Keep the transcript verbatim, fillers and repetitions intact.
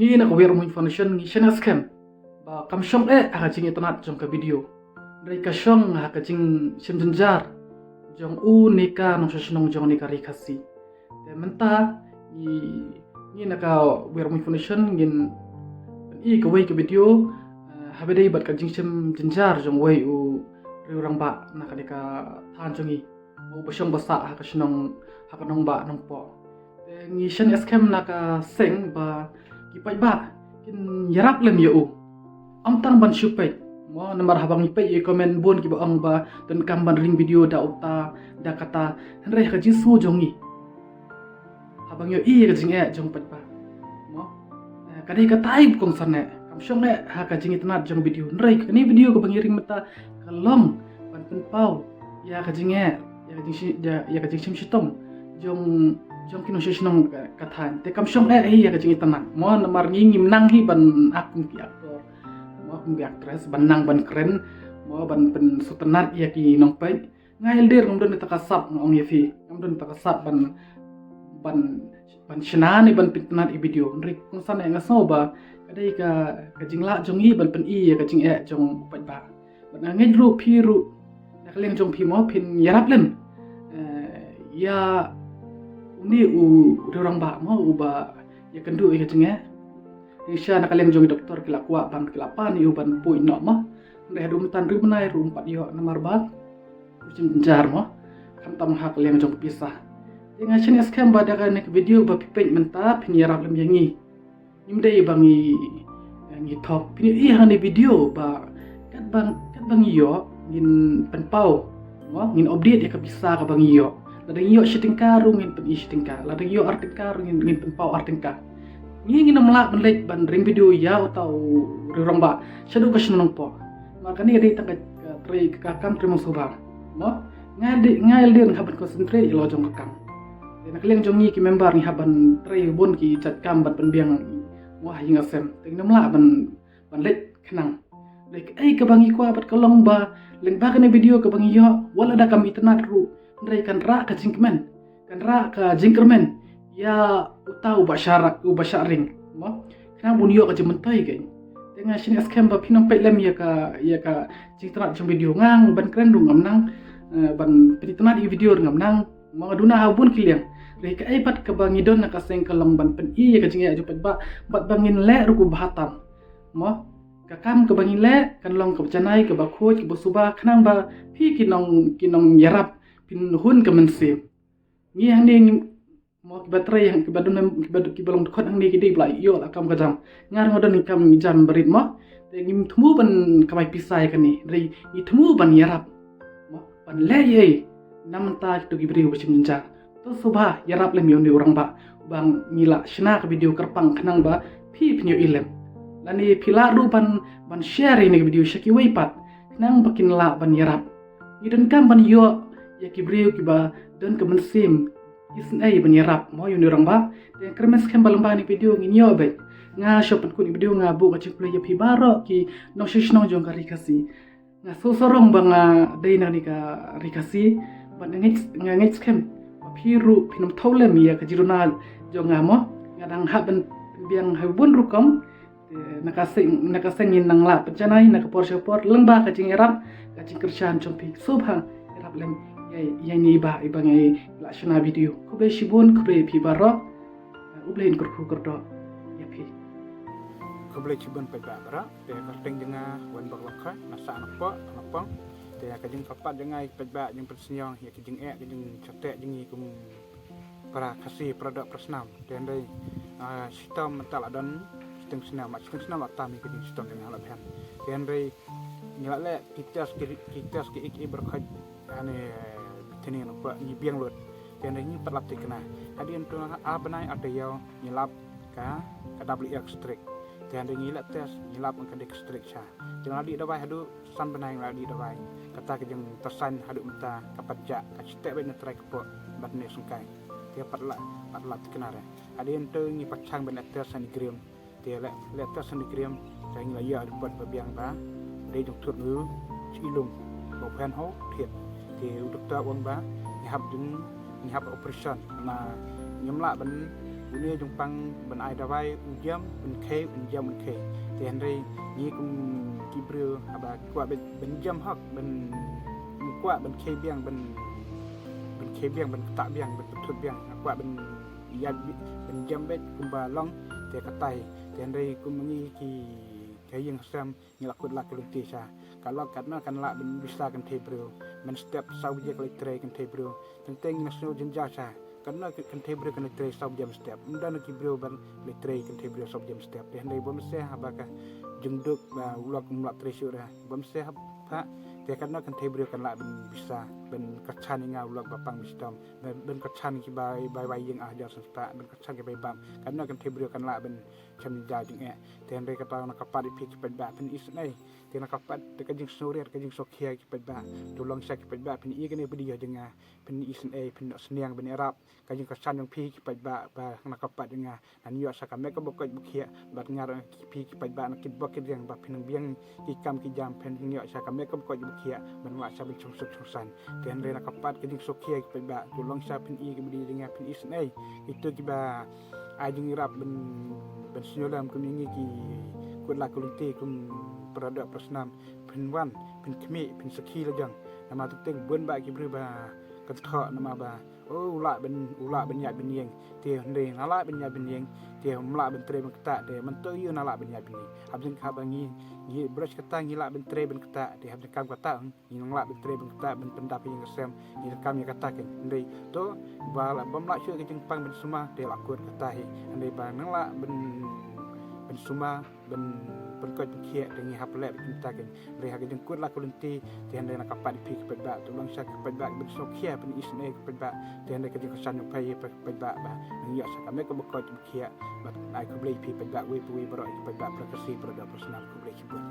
Ngi na ka Weirmuiñ Foundation ngi shaniah skhem ba kam shong eh ha ka jingitynnad jong ka video. Hynrei ka shong ha ka jingshim jynjar jong u ne ka nongshong shnong jong ne ka Ri Khasi. Te mynta ngi, ngi na ka Weirmuiñ Foundation ngin pyni kawei ka video, eh, haba dei bad ka jingshim jynjar jong wei u riewrangbah na kane ka thaiñ jong ngi. Uba shong ba sah ha ka shnong, ha ka nongbah Nongpoh. Te ngi shaniah skhem na ka seng ba ki paidbah kin ïarap lem ïa u. Ym tang ban shu peit. Mo, namar haba ngi peit ïa comment bun kiba ong ba donkam ban ring video da uta da kata. Hynrei ha ka jingsngew jong ngi, haba ngi ïohi ïa ka jingeh jong paidbah, mo, eh, ka dei katai ba kongsan eh. Kam shong eh ha ka jingitynnad jong video. Hynrei kane video kaba ngi ring mynta ka long ban pynpaw ïa ka jingeh, ïa ka jingshi-, ïa, ïa ka jingshim shitom jong, jong ki nongshong shnong ka, ka thaiñ. Te kam shong eh hi ïa ka jingitynnad. Mo, namar ngi ngim nang hi ban act kum ki actor, mo, kum ki actress, ban nang ban kren, mo, ban pynsngewtynnad ïa ki nongpeit. Nga Elder ngam don ïa kata ka sap, nga ong ïa phi. Ngam don ïa kata ka sap ban, ban, ban shna ne ban pyntynnad ïa video. Hynrei kongsan eh nga sngew ba ka dei ka, ka jinglah jong ngi ban pyni ïa ka jingeh jong paidbah. Bad nga ngeit ruh phi ruh na ka liang jong phi, mo, phin ïarap lem, eh, ïa une u riewrangbah, mo, uba ïakynduh ïa ka jingeh. Ngi sha na ka liang jong i doktor ki la kwah ban, ki la pan ïa u ban poi noh, mo. Hynrei haduh mynta u bnai ruh um pat ïoh namar ba u shim jynjar, mo, khamtam ha ka liang jong ka pisa. Te nga shaniah skhem ba da kane ka video ba phi peit mynta phin ïarap lem ïa ngi. Ngim dei ba ngi, eh, ngi thok. Phin ïohi ha kane ka video ba katba, katba ngi ïoh ngin pynpaw, mo, ngin update ïa ka pisa kaba ngi ïoh. Lada ngi ïoh shi tyngka ruh ngin pyni shi tyngka, lada ngi ïoh ar tyngka ruh ngin, ngin pynpaw ar tyngka. Ngi ngin ym lah ban leit ban ring video ïa uta u riewrangbah shaduh ka shnong Nongpoh. Namar kane ka dei tang ka, ka trei, ka kam trei mawsubha, mo. Nga Elder, nga Elder nga hap ban concentrate ïa la jong ka kam. Te na ka liang jong ngi ki member ngi hap ban trei bun ki jait kam ban pynbiang, mo, ha ïing ha sem. Te ngin ym lah ban, ban leit khnang. Dei kaei kaba ngi kwah bad ka long ba lyngba kane ka video kaba ngi ïoh, wat lada kam itynnad ruh, hynrei kan rah ka jingkmen, kan rah ka jingkyrmen ïa uta uba shah ra-, uba shah ring, mo, khnang ba un ïoh ka jingmyntoi kein. Te nga shaniah skhem ba phin ym peit lem ïa ka, ïa ka jingitynnad jong video. Nga ban kren ruh ngam nang, eh, ban pynitynnad ïa video ruh ngam nang. Mo, nga duna ha bun ki liang. Hynrei kaei pat kaba ngi don na ka seng ka long ban pyni ïa ka jingeh jong paidbah bad ba ngin leh ruh kaba bha tam. Mo, ka kam kaba ngi leh kan long kaba janai, kaba khuid, kaba suba, khnang ba phi ki nong, ki nongïarap phin hun ka mynsiem. Ngi hangne ngi, mo, kiba trei, kiba don, kiba, kiba long dkhot hangne ki dei ba la ïoh la kam ka jam. Nga ruh nga don kam jam barit, mo. Te ngim thmu ban kamai pisa ïa kane, hynrei ngi thmu ban ïarap, mo, ban leh ei ei na bynta kito ki briew ba shim jynjar. To sngewbha ïarap lem ïa une u rangbah ba ngi la shna ka video kyrpang khnang ba phi phin ïohi lem. Lane phi lah ruh ban, ban share ïa kane ka video sha kiwei pat khnang ba kin lah ban ïarap. Ngi donkam ban ïoh ïa ki briew kiba don ka mynsiem isynei ban ïarap, mo, ïa une u rangbah. Te kyrmen skhem ba lyngba kane ka video ngin ïoh beit. Nga shu pynkut ïa ka video, nga buh ka jingkhublei ïa phi baroh ki nongshong shnong jong ka Ri Khasi. Nga sngewsarong ba nga dei na kane ka Ri Khasi bad nga ngeit, nga ngeit skhem ba phi ruh phin ym thew lem ïa ka jingduna jong nga, mo. Nga dang hap ban pynbiang ha bun rukom. Te na ka seng, na ka seng ngin nang lah pynjanai na ka por sha ka por lyngba ka jingïarap, ka jingkyrshan jong phi. Sngewbha ïarap lem ïa, ïa ine i bah iba ngi la shna video. Khublei shibun, khublei ïa phi baroh. U Blei un kyrkhu kyrdoh ïa phi. Khublei shibun paidbah baroh. Te ka kyrteng jong nga Wanbok Lyngkhoi, nga sah Nongpoh, Nongpong. Te ka jingkyrpad jong nga ïa ki paidbah, jingpynsñiawsih ïa ki jingeh, ki jingshah teh jong ngi kum para Khasi, para doh para snam. Te hynrei, ah, shitom mynta la don shiteng snem, shiteng snem la tam ïa ki jingshitom jong ngi ha la bhen. Te hynrei ngi la leh ki test ki, ki test ki ik i baroh khat. Ane, tene ngi pat ngi biang lut. Te hynrei ngim pat lap thikna. Hadien to ar bnai ar taïew ngi lap ka, ka dap leh ïa ka streak. Te hynrei ngi leh test ngi lap ka dei ka streak sha. Te ngi la dih dawai haduh san bnai ngi la dih dawai. Kata ka jingtyrsan haduh mynta ka pat jah, ka shu teh beit na trai kpoh bad ne sngewkai. Te pat la, pat lap thikna re. Hadien to ngi pat shang ban leh test Sandy Cream. Te leh, leh test Sandy Cream, te ngi la ïoh report ba biang ba dei jingthut u Shi Lung ba u phen ho thied. Te u doktor u ong ba ngi hap jing, ngi hap operation, namar ngim lah ban Une jong pang ban ai dawai u jam un khei, un jam un khei. Te hynrei ngi kum ki briew haba kwah ban, ban jam hok, ban, kwah ban khei biang, ban, ban khei biang, ban ktah biang, ban pynthut biang, kwah ban ïaid bi-, ban jam beit kumba long, te katai. Te hynrei kum ngi ki, ka ïing sem, ngi la kut la ka lynti sha. Ka lok katno kan lah ban bisa kynthei briew mynstep saw baje ka leit trei kynthei briew. Teng teng ngi la sngew jynjar sha. Katno kynthei briew kan leit trei saw baje mynstep. Ym don ki briew ban leit trei kynthei briew saw baje mynstep. Te hynrei bym seh haba ka jingduk ba u lok um lah trei shuh re. Bym seh haba te katno kynthei briew kan lah ban bisa, ban kyrshan ïa nga u lok ba pang ba shitom. Ban, ban kyrshan ki bai, bai, bai ïing ar hajar san spah, ban kyrshan ki bai bam. Katno kynthei briew kan lah ban shem jingeh. Te hynrei kata na ka pat ïa phi ki paidbah phin isynei. Te na ka pat te ka jingsngewrit, ka jingsngewkhia ki paidbah. To long sha ki paidbah phin i kane video jong nga, phin isynei, phin noh sniang, phin ïarap. Ka jingkyrshan jong phi ki paidbah ba na ka pat jong nga, ngan ïoh sha ka met kaba koit ba khiah, bad nga ruh phi ki paidbah na kitbok kitrwiang ba phin biang ki kam ki jam, phin ïoh sha ka met kaba koit ba khiah ban wad sha ban shongsuk shongsan. Te hynrei na ka pat ka jingsngewkhia ki paidbah, to long sha phin i ki video jong nga, phin isynei. Kito kiba ai jingïarap ban, ban sngewlem kum ïa ngi ki kut la ka lynti kum para doh para snam, phin wan, phin khmih, phin sakhi la jong. Namar teng teng bun bah ki briew ba kynthoh namar ba, oh, u lah ban, u lah ban ïaid ban ïeng. Te hynrei na lah ban ïaid ban ïeng, te ym lah ban trei ban ktah, te mynta ïoh na lah ban ïaid ban ïeng. Hap jingkha ba ngi, ngi briew kata ngi lah ban trei ban ktah, te hap jingkam kata ngi nang lah ban trei ban ktah ban pyndap ïing ka sem, ngi nang kam ïa kata keiñ. Hynrei to ba la bym lah shuh ka jingpang ban sumar, te la kut kata hi. Hynrei ba nang lah ban, ban sumar, ban pynkoit ban khiah, te ngi hap leh ban kata keiñ. Hynrei ha ka jingkut la ka lynti, te hynrei na ka pat ïa phi ki paidbah, to long sha ki paidbah ban sngewkhia, ban isynei ki paidbah, te hynrei ka jingkyrshan jong phi ïa ki paidbah ba nang ïoh sha ka met kaba koit ba khiah. Bad ai khublei ïa phi paidbah wei pa wei baroh, ki paidbah para Khasi, para doh para snam, khublei shibun.